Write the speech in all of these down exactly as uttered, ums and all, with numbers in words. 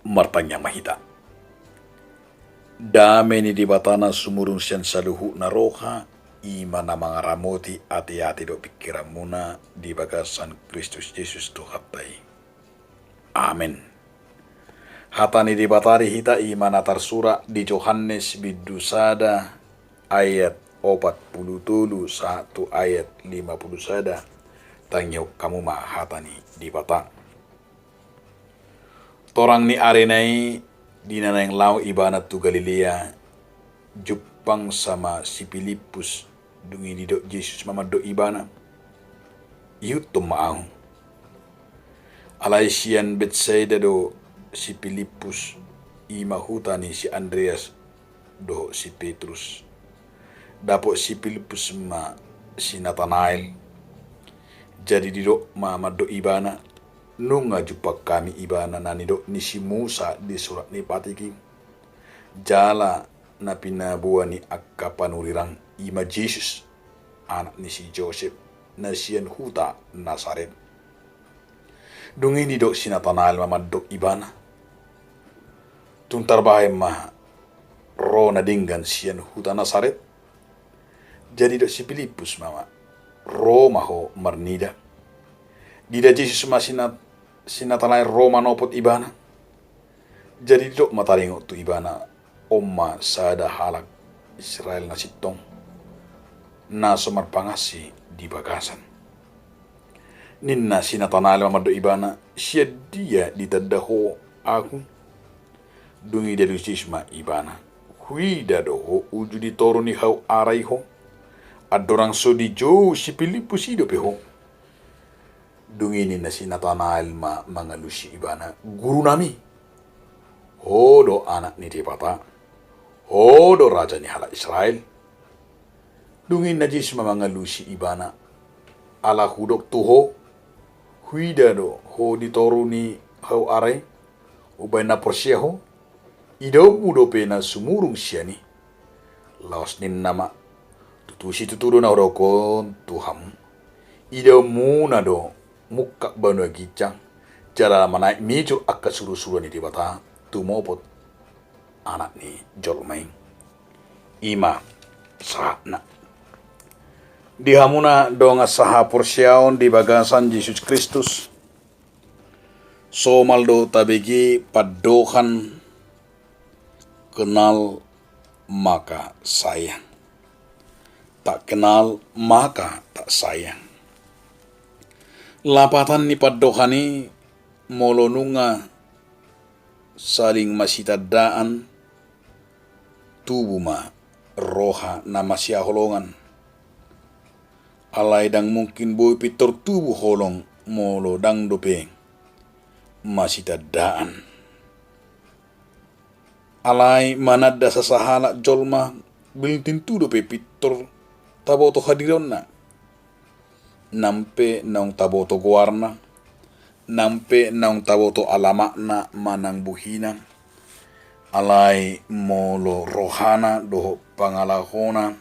Martangiang ma hita. Dame ni Debata na sumurung sian saluhutna roha, i ma na mangaramoti ateate dohot pingkiranmuna di bagasan Kristus Jesus Tuhanta i. Amen. Hata ni Debata di hita i ma na tarsurat di Johannes bindu sada ayat opat pulu tolu sahat tu ayat lima pulu sada. Tangihon hamu ma hata ni Debata. Torang ni arena i, di na naeng laho ibana tu Galilea, jumpang sama si Pilippus. Dung i didok Jesus ma mandok ibana, ihuthon ma ahu. Alai sian Betsaida do si Pilippus, i ma huta ni si Andreas dohot si Petrus. Dapot si Pilippus ma si Natanael. Jadi didok ma mandok ibana, nunga jumpang hami ibana na nidok ni si Musa di surat ni patik i, jala na pinaboa ni angka panurirang, i ma Jesus, anak ni si Josep, na sian huta Nasaret. Dung i didok si Natanael ma mandok ibana, tung tarbahen ma ro na denggan sian huta Nasaret? Jadi didok si Pilippus ma, ro ma ho marnida. Diida Jesus ma si Na-, si Natanael ro manopot ibana. Jadi didok ma taringot tu ibana, on ma sada halak Israel na sintong, na so marpangansi di bagasan. Ninna si Natanael ma mandok ibana, sian dia ditanda ho ahu? Dung i dialus Jesus ma ibana, huida do ho uju di toru ni hau ara i ho? Andorang so dijou si Pilippus i dope ho. Dung i ninna si Natanael ma mangalusi ibana, gurunami, ho do anak ni Debata, ho do raja ni halak Israel. Dung i ninna Jesus ma mangalusi ibana, ala hudok tu ho, huida do ho di toru ni hau ara i, umbahen na porsea ho? Idaonmu dope na sumurung sian i. Laos ninna ma, tutu situtu do na hudok on tu hamu, idaonmuna do mungkap banua ginjang, jala manaek mijur angka surusuruan ni Debata tumopot Anak ni jolma i. I ma sahatna. Di hamuna dongan sahaporseaon di bagasan Jesus Kristus, somal do tabege pandohan kenal maka sayang. Tak kenal maka tak sayang. Lapatan ni pandohan i, molo nunga saling masitandaan, tubu ma roha na masihaholongan. Alai ndang mungkin boi pintor tubu holong molo ndang dope masitandaan. Alai mananda sasahalak jolma, belum tentu dope pintor taboto hadironna. Nang pe naung taboto goarna, nang pe naung taboto alamatna manang bohina. Alai molo rohana dohot pangalahona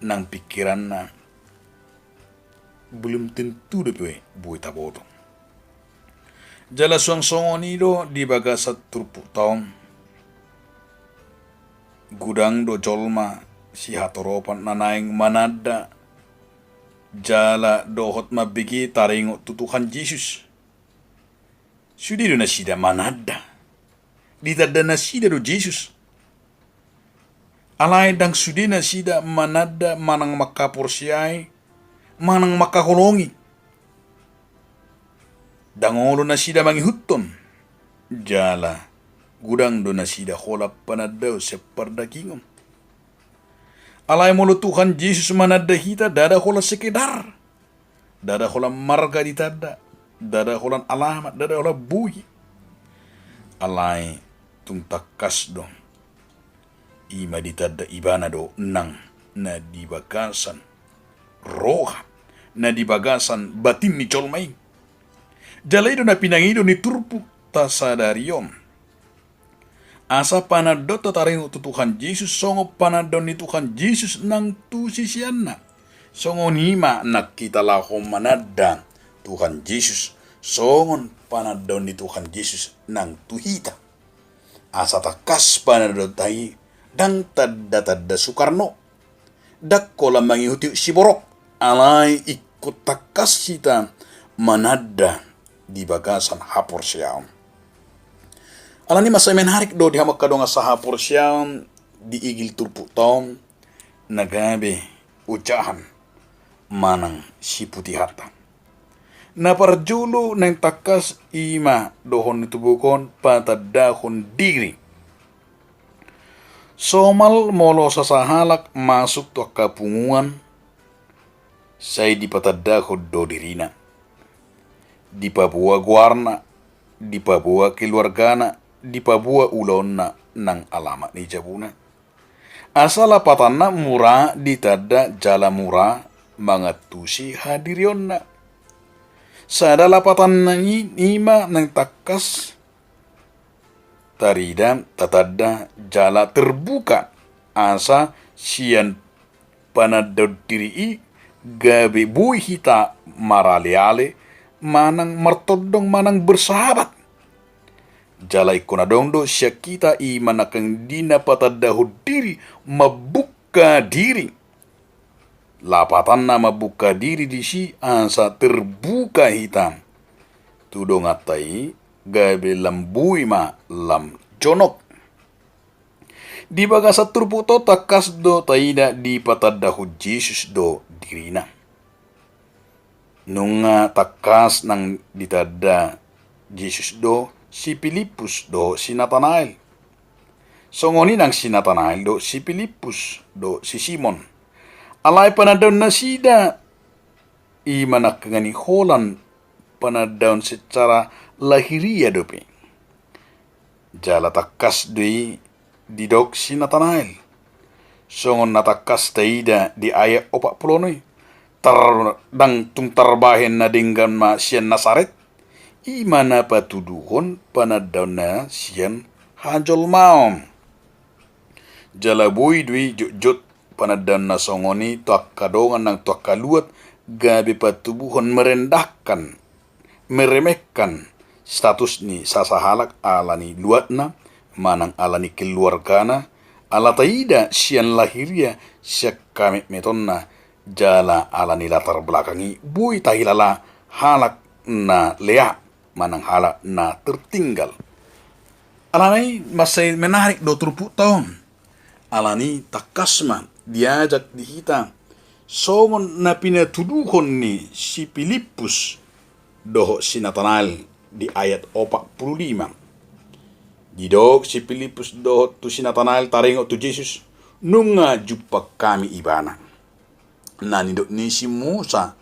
nang pingkiranna, belum tentu dope boi taboto. Jala suang songon i do di bagasan turpukta on. Godang do jolma sihatoropan na naeng mananda jala dohot mambege taringot tu Tuhan Jesus. Sude do nasida mananda. Ditanda nasida do Jesus. Alai ndang sude nasida mananda manang mangkaporseai, manang mangkaholongi. Ndang olo nasida mangihuthon. Jala godang do nasida holan panandaon sian pardagingon. Alai molo Tuhan Jesus mananda hita, ndada holan sekedar. Ndada holan marga ditanda, ndada holan alamat, ndada holan bohi. Alai tung tangkas do. I ma ditanda ibana do nang na di bagasan roha, na di bagasan batin ni jolma i. Jala i do na pinangido ni turpukta sadari on. Asa panandaonta taringot tu Tuhan Jesus songon panandaon ni Tuhan Jesus nang tu siseanna. Songon i ma nang hita laho mananda Tuhan Jesus songon panandaon ni Tuhan Jesus nang tu hita. Asa tangkas panandaonta i ndang tanda-tanda Soekarno. Ndang holan mangihutihut siborok, alai ingkon tangkas hita mananda di bagasan haporseaon. Alani i mansai menarik do di hamu angka dongan sahaporseaon, di igil turpukta on na gabe ojahan manang siputihanta. Na parjolo naeng tangkas i ma dohonon ni turpuk on patandahon diri. Somal molo sasahalak masuk tu angka punguan, sai dipatandahon do dirina. Dipaboa goarna, dipaboa keluargana, dipaboa ulaonna nang alamat ni jabuna. Asa lapatanna mura ditanda jala mura mangantusi hadirionna. Sada lapatanna i, i ma naeng tangkas tarida, tatanda jala terbuka, asa sian panandaon diri i gabe boi hita maraleale manang martondong manang bersahabat. Jala ingkon adong do sian hita i ma nangkin di na patandahon diri, mambuka diri. Lapatanna mambuka diri disi asa terbuka hita tu donganta i, gabe lam boi ma lam jonok. Di bagasan turpukta on tangkas do taida dipatandahon Jesus do dirina. Nunga tangkas nang ditanda Jesus do si Pilippus dohot si Natanael. Songon i nang si Natanael dohot si Pilippus dohot si Simon. Alai panandaon nasida i ma nangkin i holan panandaon secara lahiriah dope. Jala tangkas do i didok si Natanael. Songon na tangkas taida di ayat opat pulu onom i, tar-, ndang tung tarbahen na denggan ma sian Nasaret, i ma na patuduhon panandaonna sian hajolmaon. Jala boi do i jotjot panandaon na songon i tu angka dongan nang tu angka luat, gabe patubuhon merendahkan, meremehkan status ni sasahalak ala ni luatna manang ala ni keluargana, ala taida sian lahiriah, sian hametmetonna, jala ala ni latar belakang i boi tahilala halak na lea manang halak na tertinggal. Alani i mansai menarik do turpukta on. Alani i tangkas ma diajak di hita songon na pinatuduhon ni si Pilippus dohot si Natanael di ayat opat pulu lima. Didok si Pilippus dohot tu si Natanael taringot tu Jesus, nunga jumpang hami Ibana. Na nidok ni si Musa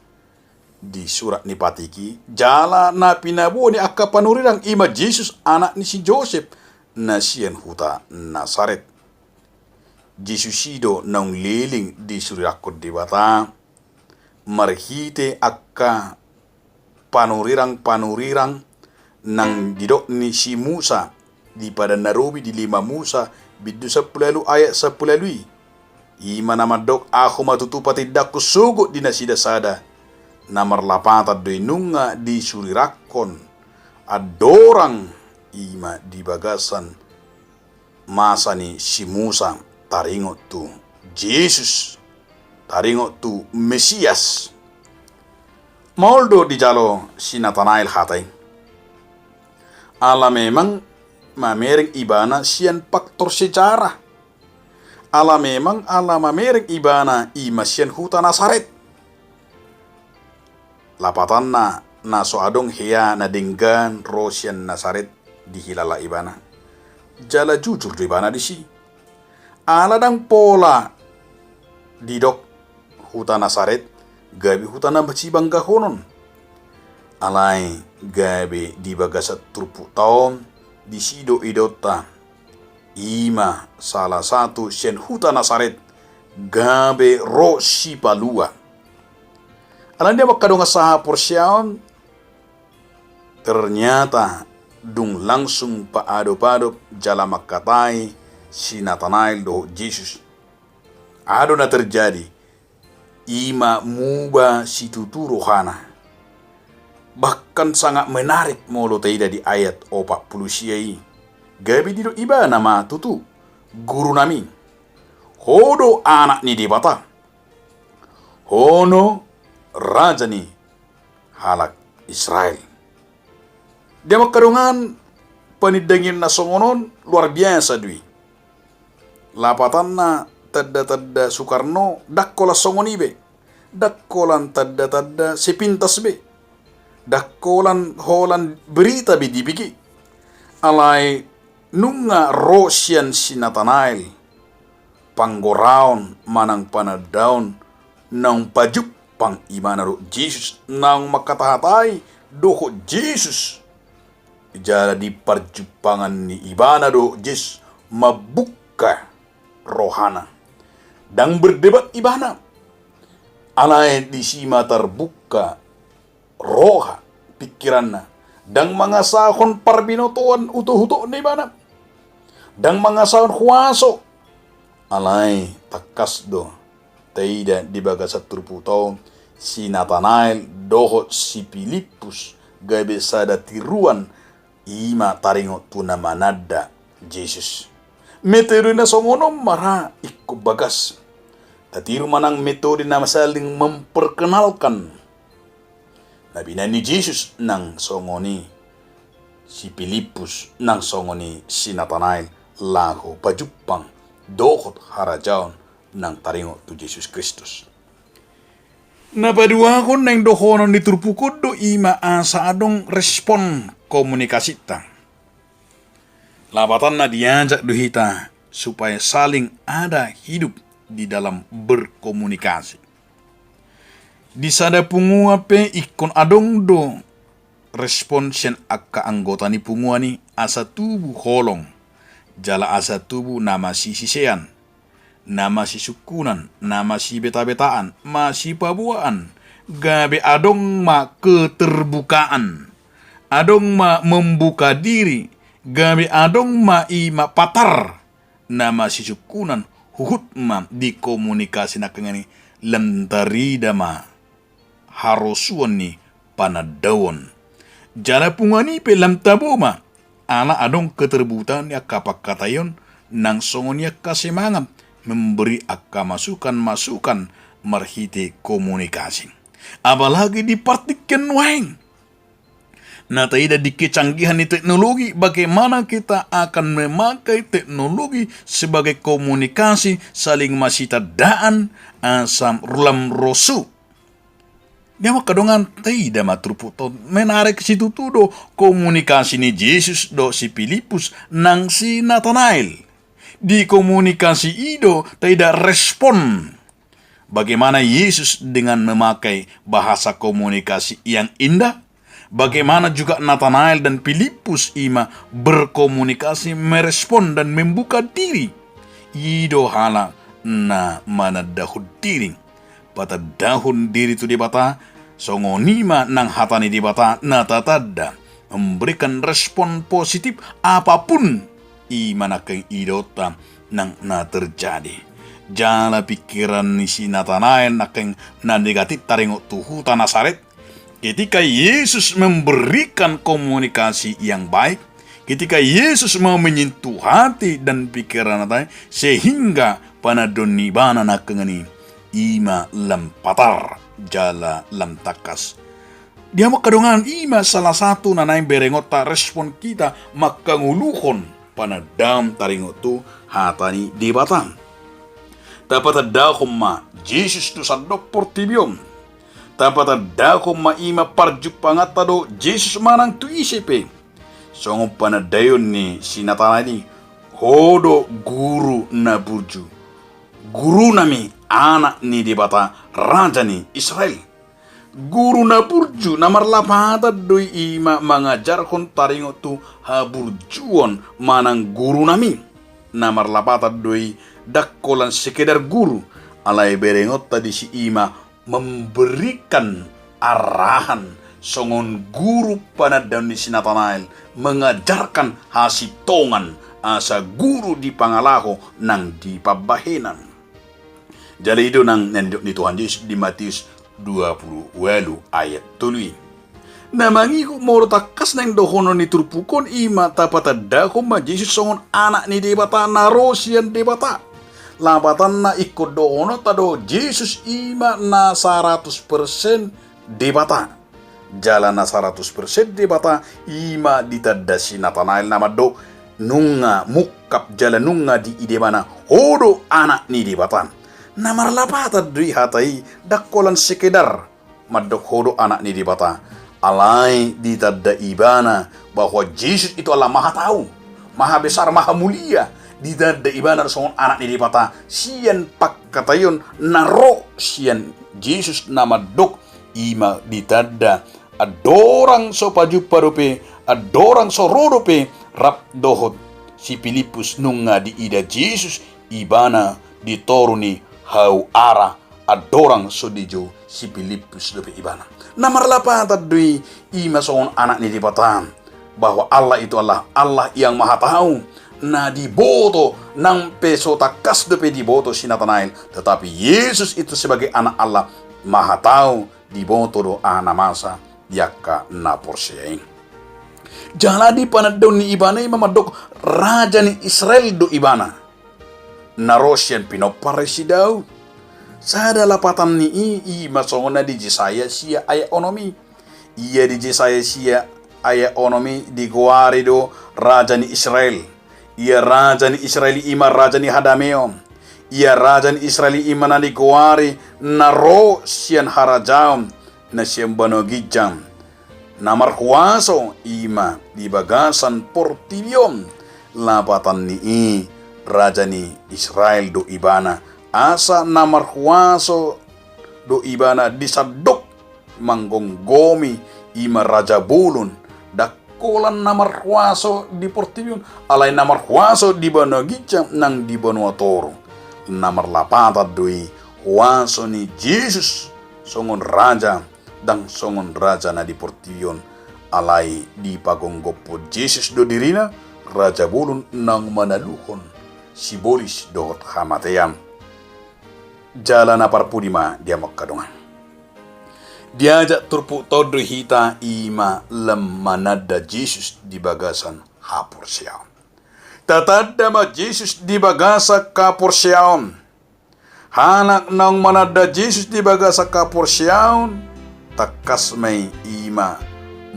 di surat ni Patik i, jala na pinaboa ni angka panurirang i ma Jesus, anak ni si Josep, na sian huta Nasaret. Jesus i do naung leleng disurirangkon Debata marhite angka panurirang-panurirang nang didok ni si Musa di Padan na Robi, di lima Musa bindu sampulu ualu ayat sampulu ualu i. I ma na mandok, ahu ma tutu patindangkon sogot di nasida sada. Na marlapatan do i nunga disurirangkon andorang i ma di bagasan masa ni si Musa taringot tu Jesus, taringot tu Mesias. Maol do dijalo si Natanael hata i. Ala memang mamereng ibana sian faktor sejarah. Ala memang ala mamereng ibana i ma sian huta Nasaret. Lapatanna na so adong hea na denggan ro sian Nasaret dihilala ibana. Jala jujur do ibana disi. Ala ndang pola didok huta Nasaret gabe huta na sibanggahonon. Alai gabe di bagasan turpukta on disi do idaonta. I ma salah satu sian huta Nasaret gabe ro sipalua. Alani i angka dongan sahaporseaon, ternyata dung langsung paadopadop jala mangkatai si Natanael dohot Jesus, aha do na terjadi? I ma muba situtu rohana. Bahkan sangat menarik molo taida di ayat opat pulu sia i. Gabe didok ibana ma tutu, gurunami, ho do anak ni Debata, ho do raja ni halak Israel. Di hamu angka dongan, panindangion na songon on luar biasa do i. Lapatanna tanda-tanda Soekarno ndang holan songon i be. Ndang holan tanda-tanda sepintas be. Ndang holan holan berita be dibege. Alai nunga ro sian si Natanael panggoraon manang panandaon naung pajumpang ibana dohot Jesus, naung mangkatahatai dohot Jesus. Jala di parjumpangan ni ibana dohot Jesus mambuka rohana. Ndang berdebat ibana. Alai disi ma tarbuka roha, pingkiranna. Ndang mangasahon parbinotoan utok-utokna ibana. Ndang mangasahon huaso. Alai tangkas do taida di bagasan turpukta on, si Natanael dohot si Pilippus gabe sada tiruan, i ma taringot tu na mananda Jesus. Metode na songon on ma ra ingkon bagas. Tatiru ma nang metode na saling memperkenalkan. Na binahen ni Jesus nang songon i si Pilippus, nang songon i si Natanael, laho pajumpang dohot harajaon nang taringot tu Jesus Kristus. Na paduahon, naeng dohonon ni turpuk on do i ma asa adong respon komunikasinta. Lapatanna diajak do hita supaya saling ada hidup di dalam berkomunikasi. Di sada punguan pe ingkon adong do respon sian angka anggota ni punguan i asa tubu holong, jala asa tubu na masisisean, na masisungkunan, na masibetabetaan, masipaboaan, gabe adong ma keterbukaan, adong ma membuka diri, gabe adong ma i ma patar, na masisungkunan, huhut ma di komunikasi nangkaningan i lam tarida ma harosuan ni panandaon. Jala punguan i pe lam tabo ma, ala adong keterbukaan ni angka pangkataion, nang songon i angka semangat memberi angka masukan-masukan marhite komunikasi. Apalagi di partingkian nuaeng. Na taida di kecanggihan ni teknologi, bagaimana kita akan memakai teknologi sebagai komunikasi, saling masitandaan, asa lam rosu. Di hamu angka dongan, taida ma turpukta on, menarik situtu do komunikasi ni Jesus dohot si Pilippus nang si Natanael. Di komunikasi i do taida respon. Bagaimana Yesus dengan memakai bahasa komunikasi yang indah? Bagaimana juga Natanael dan Pilippus i ma berkomunikasi, merespon dan membuka diri? I do halak na manandahon diri. Patandahon diri tu Debata, songon i ma nang hata ni Debata na tatanda, memberikan respon positif apapun i ma nangkaning idaonta nang na terjadi. Jala pingkiran ni si Natanael nangkaning na negatif taringot tu huta Nasaret. Ketika Yesus memberikan komunikasi yang baik, ketika Yesus mau menyentuh hati dan pikiran Natanael, sehingga panandahon ni ibana nangkaning i, i ma lam patar jala lam tangkas. Di hamu angka dongan, i ma salah satu na naeng berengonta respon hita mangkangoluhon panandaon taringot tu hata ni Debata. Tapatandahon ma Jesus tu sandok portibi on. Tapatandahon ma i ma parjumpanganta dohot Jesus manang tu ise pe. Songon panandaion ni si Natanael i, ho do guru na burju. Gurunami, anak ni Debata, raja ni Israel. Guru na burju, na marlapatan do i, i ma mangajarhon taringot tu haburjuon manang gurunami. Na marlapatan do i, ndang holan sekedar guru, alai berengonta disi i ma memberikan arahan songon guru panandahon ni si Natanael, mengajarkan hasintongan asa guru di pangalaho nang di pambahenan. Jala i do nang na nidok ni Tuhan Jesus di Matius dua pulu ualu ayat tolu i. Na mangihut molo tangkas naeng dohonon ni turpuk on, i ma tapatandahon ma Jesus songon Anak ni Debata na ro sian Debata. Lapatanna ingkon dohononta do Jesus i ma na saratus persen Debata. Jala na saratus persen Debata i ma ditanda si Natanael na mandok, nunga mungkap jala nunga diida ibana ho do Anak ni Debata. Na marlapatan do i hata i, ndang holan sekedar mandok ho do Anak ni Debata. Alai ditanda ibana bahwa Jesus itu adalah maha tahu, maha besar, maha mulia. Ditanda ibana songon Anak ni Debata sian pangkataion na ro sian Jesus na mandok, i ma ditanda andorang so pajumpa dope, andorang so ro dope rap dohot si Pilippus nunga diida Jesus ibana di toru ni hau ara. Andorang so dijou si Pilippus dope ibana. Na marlapatan do i, i ma songon Anak ni Debata, bahwa Allah itu adalah Allah yang maha tahu. Na diboto, nang pe so tangkas dope diboto si Natanael, tetapi Yesus itu sebagai Anak Allah, maha tahu, diboto do aha na masa di angka na porsea i. Jala di panandahon ni ibana i ma mandok, raja ni Israel do ibana, na ro sian pinompar ni si Daud. Sada lapatan ni i, i ma songon na di Jesaya sia ayat onom i. Ia di Jesaya sia ayat onom i digoari do raja ni Israel. Ia raja ni Israel i ma raja ni hadameon. Ia raja ni Israel i ma na digoari na ro sian harajaon na sian banua ginjang, na marhuaso i ma di bagasan portibi on. Lapatan ni i, raja ni Israel do ibana, asa na marhuaso do ibana di sandok manggomgomi i ma raja bolon. Ndang holan na marhuaso di portibi on, alai na marhuaso di banua ginjang nang di banua toru. Na marlapatan do i huaso ni Jesus songon raja, ndang songon raja na di portibi on, alai dipagomgophon Jesus do dirina raja bolon naung manaluhon sibolis dohot hamatean. Jala na parpudi ma di hamu angka dongan, diajak turpukta on do hita i ma lam mananda Jesus di bagasan haporseaon. Tatanda ma Jesus di bagasan haporseaon. Halak naung mananda Jesus di bagasan haporseaon, tangkas ma i, i ma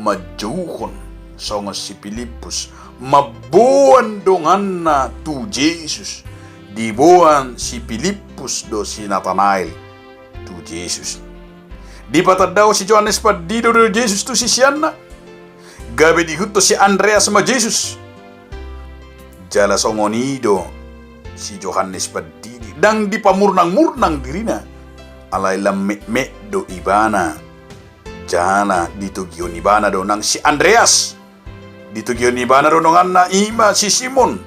manjouhon songon si Pilippus, mamboan donganna tu Jesus. Diboan si Pilippus do si Natanael tu Jesus. Dipatandahon si Johannes Pandidi do Jesus tu siseanna. Gabe diihuthon si Andreas ma Jesus. Jala songon i do si Johannes Pandidi, ndang dipamurnangmurnang dirina, alai lam metmet do ibana. Jala ditogihon ibana do nang si Andreas. Ditogihon ibana do donganna, i ma si Simon.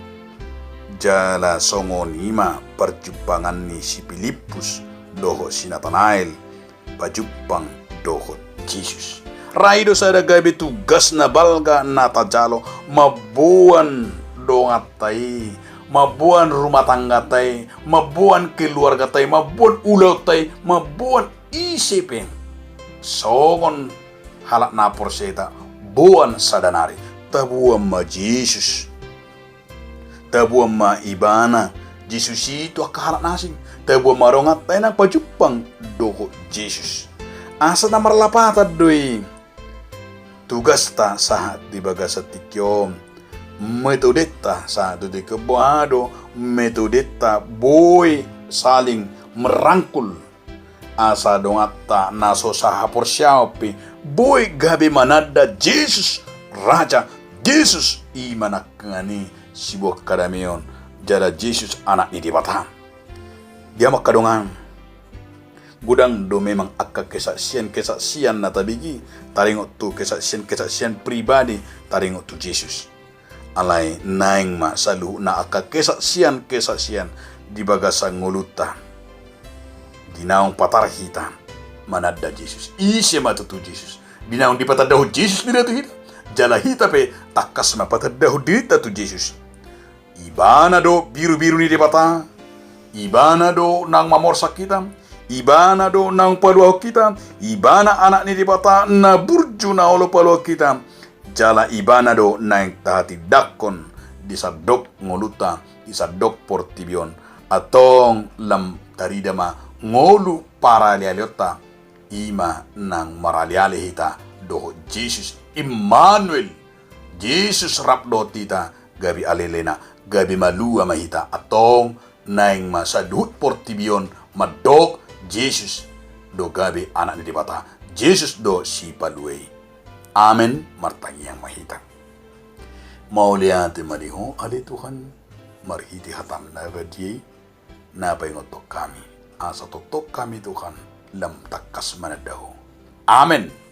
Jala songon i ma parjumpangan ni si Pilippus dohot si Natanael pajumpang dohot Jesus. Ra i do sada gabe tugas na balga na tajalo, mamboan donganta i, mamboan rumah tangganta i, mamboan keluarganta i, mamboan ulaonta i, mamboan ise pe. Songon halak na porsea hita, boan sada nari, taboan ma Jesus. Taboan ma ibana Jesus i tu angka halak na asing. Taboan ma donganta i nang pajumpang dohot Jesus. Asa na marlapatan do i tugasta sahat di bagasan tingki on, metodenta sahat tu tingki on, boha do metodenta boi saling merangkul. Asa donganta na so sahaporseaon pe boi gabe mananda Jesus Raja, Jesus i ma nangkiningan i siboan hadameon, jala Jesus Anak ni Debata. Di hamu angka dongan, godang do memang angka kesaksian-kesaksian na tabege, taringot tu kesaksian-kesaksian pribadi, taringot tu Jesus. Alai naeng ma saluhutna angka kesaksian-kesaksian di bagasan ngolunta. Di naung patar hita mananda Jesus, ise ma tutu Jesus? Di naung dipatandahon Jesus do i tu hita, jala hita pe tangkas ma patandahon dirinta tu Jesus. Ibana do birubiru ni Debata. Ibana do naung mamorsan hita. Ibana do naung paluahon hita, Ibana Anak ni Debata na burju na olo paluahon hita, jala Ibana do naeng tahatindangkon di sandok ngolunta, di sandok portibi on. Antong lam tarida ma ngolu paralealeonta, i ma naung maraleale hita dohot Jesus Immanuel. Jesus rap dohot hita, gabe alealena, gabe malua ma hita. Antong naeng ma saluhut portibi on mandok Jesus do gabe Anak ni Debata, Jesus do Sipalua i. Amen. Martangiang ma hita. Mauliate ma di Ho ale Tuhan, marhite hataM na badia i, na paingothon hami, asa tongtong hami Tuhan lam tangkas mananda Ho. Amen.